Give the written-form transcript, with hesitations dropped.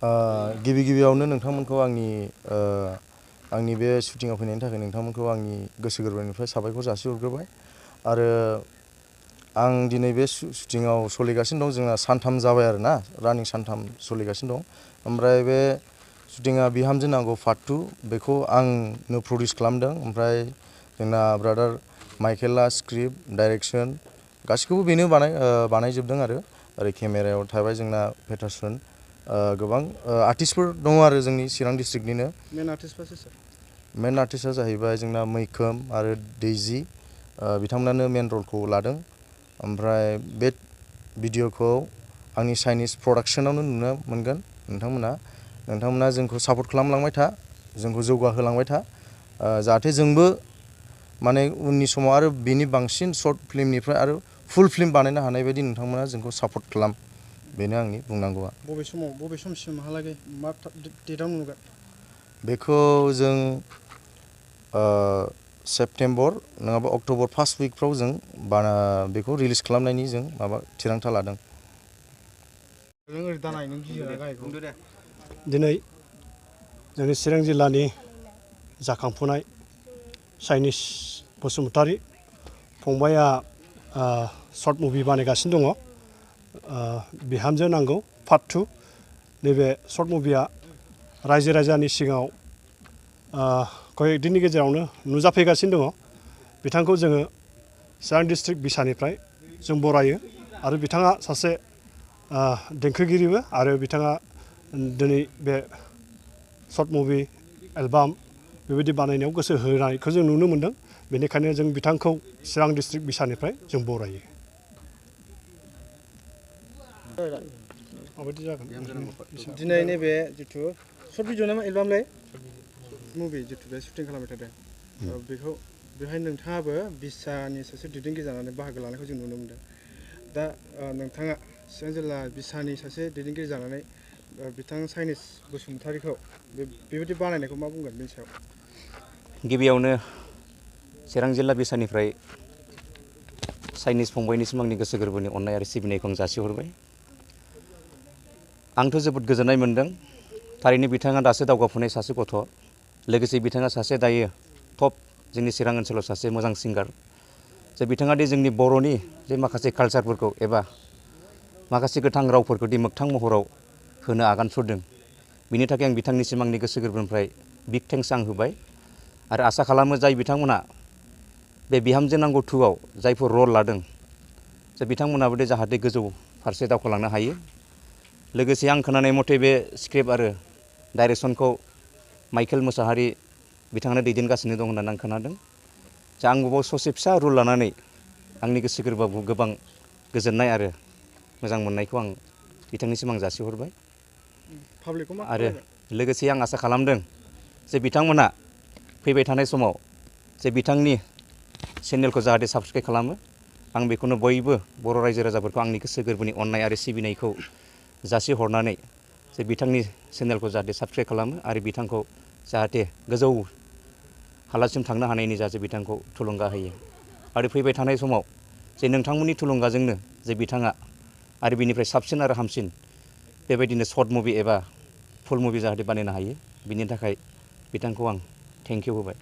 गिबियावनो नोंथांमोनखौ आंनि बे शुटिंआव फैनायनि थाखाय नोंथांमोनखौ आंनि गोसो गोरबोनिफ्राय साबायखर जासिहरग्रोबाय आरो आं दिनै बे शुटिंआव सोलिगासिनो दं जोंना सानथाम जाबाय आरो ना रानिं सानथाम सोलिगासिनो दं ओमफ्राय बे शुटिंआ बिहामजो नांगौ पार्ट 2 बेखौ आंनो प्रडिउस खालामदों ओमफ्राय जोंना ब्रादार माइकेला स्क्रिप्ट डाइरेक्सन गासिखौबो बेनो बानायजोबदों आरो ओरै केमेरायाव थाबाय जोंना पेटारसन गोबां आर्टिस्टफोर दङ आरो जोंनि चिरां डिस्ट्रिक्टनिनो मेन आर्टिस्टआ जाहैबाय जोंना मैखोम आरो दैजि बिथांमोनानो मेन रलखौ लादों ओमफ्राय बे भिडिअखौ आंनि चाइनिज प्रडाक्सनावनो नुनो मोनगोन नोंथांमोना जोंखौ सापर्ट खालामलांबाय था जोंखौ जौगाहोलांबाय था जाहाथे जोंबो माने उननि समाव आरो बेनि बांसिन शर्ट फिल्मनिफ्राय आरो फुल फिल्म बानायनो हानाय बायदि नोंथांमोना जोंखौ सापर्ट खालाम बेनो आंनि बुंनांगौआ बबे समसिमहालागै मा डेटआव नुगोन बेखौ जों सेप्तेम्बर नङाबा अक्ट'बर फार्स्ट उइकफ्राव जों बेखौ रिलिज खालामनायनि जों थिरांथा लादों दिनै जोंनि चिरां जिल्लानि जाखांफुनाय चाइनिज बसुमतारी फंबाया शर्ट मुभि बानायगासिनो दङ बिहामजो नांगौ पार्ट 2 नैबे शर्ट मुभिया रायजो राजानि सिगाङाव कयेक दिननि गेजेरावनो नुजाफैगासिनो दङ बिथांखौ जोङो चिरां डिस्ट्रिक्ट बिसानिफ्राय जों बरायो आरो बिथाङा सासे देंखोगिरिबो आरो बिथाङा दिनै बे शर्ट मुभि एलबाम बेबायदि बानायनायाव गोसो होनायखौ जों नुनो मोनदों बेनिखायनो जों बिथांखौ चिरां डिस्ट्रिक्ट बिसानिफ्राय जों बरायो दिनै नैबे जिथु शर्ट भिडिअ नामा एलबामलाय मुभि जिथु बे शुटिं खालामबाय थादों बेखौ बेवहाय नोंथाङाबो बिसानि सासे दैदेनगिरि जानानै बाहागो लानायखौ जों नुनो मोनदों दा नोंथाङा चिरां जिल्ला बिसानि सासे दैदेनगिरि जानानै बिथां चाइनिज बसुमतारीखौ बेबायदि बानायनायखौ मा बुंगोन बेनि सायाव गिबियावनो चिरां जिल्ला बिसानिफ्राय चाइनिज फंबायनिसिम आंनि गोसो गोरबोनि अननाय आरो सिबिनायखौ आं जासिहरबाय आंथ' जोबोद गोजोननाय मोन्दों थारैनो बिथाङा दासो दावगाफुनाय सासे गथ' लोगोसे बिथाङा सासे दायो टप जोंनि चिरां ओनसोलाव सासे मोजां सिंगार जे बिथाङा दि जोंनि बर'नि जे माखासे कालचारफोरखौ एबा माखासे गोथां रावफोरखौ दि मोगथां महराव होनो आगान सुरदों बिनि थाखाय आं बिथांनिसिम आंनि गोसो गोरबोनिफ्राय बिग थेंक्स आं होबाय आरो आसा खालामो जाय बिथांमोना बे बिहामजो नांगौ 2आव जायफोर रल लादों जे बिथांमोनाबो दि जाहाथे गोजौ फारसे दावखोलांनो हायो लोगोसे आं खोनानाय मथे बे स्क्रिप्ट आरो डाइरेक्सनखौ माइकेल मोसाहारि बिथाङानो दैदेनगासिनो दं होननानै आं खोनादों जे आं बबाव ससे फिसा रुल लानानै आंनि गोसो गोरबोआव गोबां गोजोननाय आरो मोजां मोननायखौ आं बिथांनिसिम आं जासिहरबाय आरो लोगोसे आं आसा खालामदों जे बिथांमोना फैबाय थानाय समाव जे बिथांनि चेनेलखौ जाहाथे साबस्क्राइब खालामो आं बेखौनो बयबो बर' रायजो राजाफोरखौ आंनि गोसो गोरबोनि अननाय आरो सिबिनायखौ जासिहरनानै जे बिथांनि चेनेलखौ जाहाथे साबस्क्राइब खालामो आरो बिथांखौ जाहाथे गोजौ हालासिम थांनो हानायनि जाहाथे बिथांखौ थुलुंगा होयो आरो फैबाय थानाय समाव जे नोंथांमोननि थुलुंगाजोंनो जे बिथाङा आरो बिनिफ्राय साबसिन आरो हामसिन बेबायदिनो शर्ट मुभि एबा फुल मुभि जाहाथे बानायनो हायो बिनि थाखाय बिथांखौ आं थेंक इउ होबाय